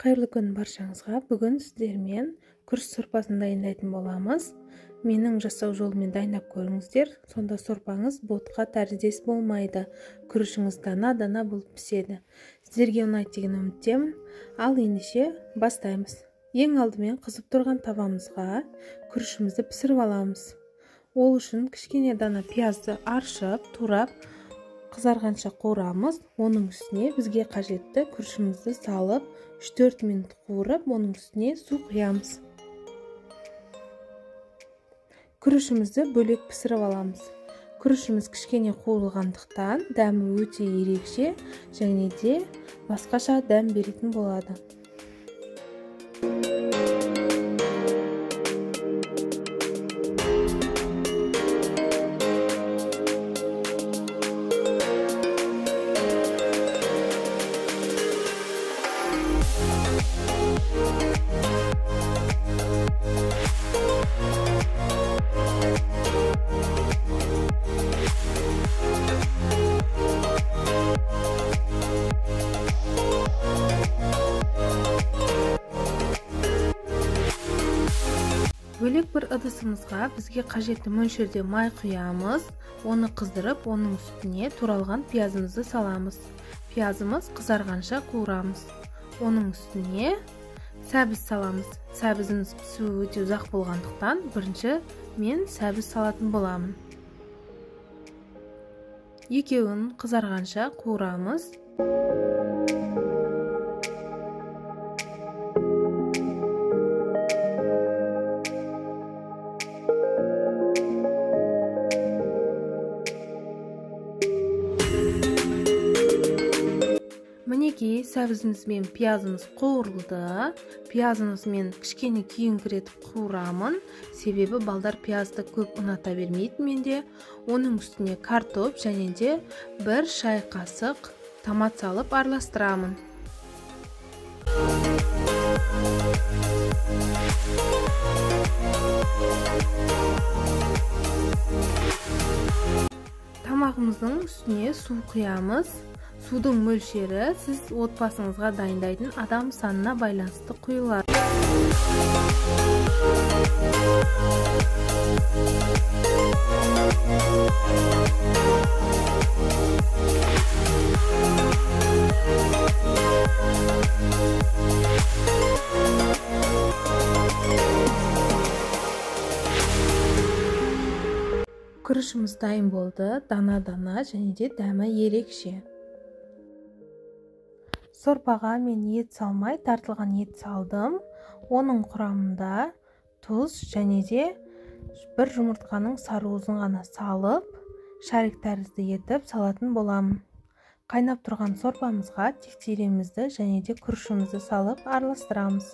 Қайырлы күн баршаңызға. Бүгін сіздермен күріш сорпасын дайындайтын боламыз. Менің жасау жолымен дайындап көріңіздер. Сонда сорпаңыз ботқа тәріздес болмайды. Күрішіңіз дана-дана болып піседі. Сіздерге ұнайды деген үміттемін. Ал ендеше бастаймыз. Ең алдымен қызып тұрған табамызға күрішімізді пісіріп аламыз. Ол үшін кішкене дана пиязды аршып, турап, қызарғанша қуырамыз. Оның үстіне бізге қажетті күрішімізді салып, 3-4 минут қуырып, оның үстіне су құямыз. Күрішімізді бөлек пісіріп аламыз. Күрішіміз кішкене қуырылғандықтан дәмі өте ерекше және де басқаша дәм беретін болады. Бөлек бір ыдысымызға бізге қажетті мөлшерде май құямыз, оны қыздырып, оның үстіне туралған пиязымызды саламыз. Пиязымыз қызарғанша қуырамыз. Оның үстіне сәбіз саламыз. Сәбізіміз пісуі өте ұзақ болғандықтан, бірінші мен сәбіз салатын боламын. Екеуін қызарғанша қуырамыз. Мінекей, сәбізіміз бен пиязымыз қуырылды. Пиязымыз мен кішкене күйіңкіретіп қуырамын, себебі балдар пиязды көп ұната бермейді менде. Оның үстіне картоп және де бір шай қасық томат салып араластырамын. Тамағымыздың үстіне су құямыз. Судың мөлшері сіз отбасыңызға дайындайтын адам санына байланысты құйылады. Күрішіміз дайын болды, дана-дана және де дәмі ерекше. Сорпаға мен ет салмай, тартылған ет салдым. Оның құрамында тұз және де бір жұмыртқаның сарыуызын ғана салып, шарик тәрізді етіп салатын боламын. Қайнап тұрған сорпамызға тефтелімізді және де күрішімізді салып араластырамыз.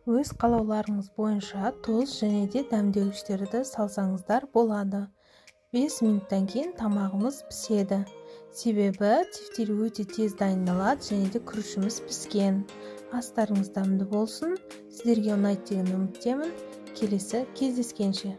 Өз қалауларыңыз бойынша тұз және де дәмдеуіштерді салсаңыздар болады. 5 минуттан кейін тамағымыз піседі. Себебі тефтел өте тез дайындалады және де күрішіміз піскен. Астарыңыз дәмді болсын. Сіздерге ұнайды деген үміттемін. Келесі кездескенше.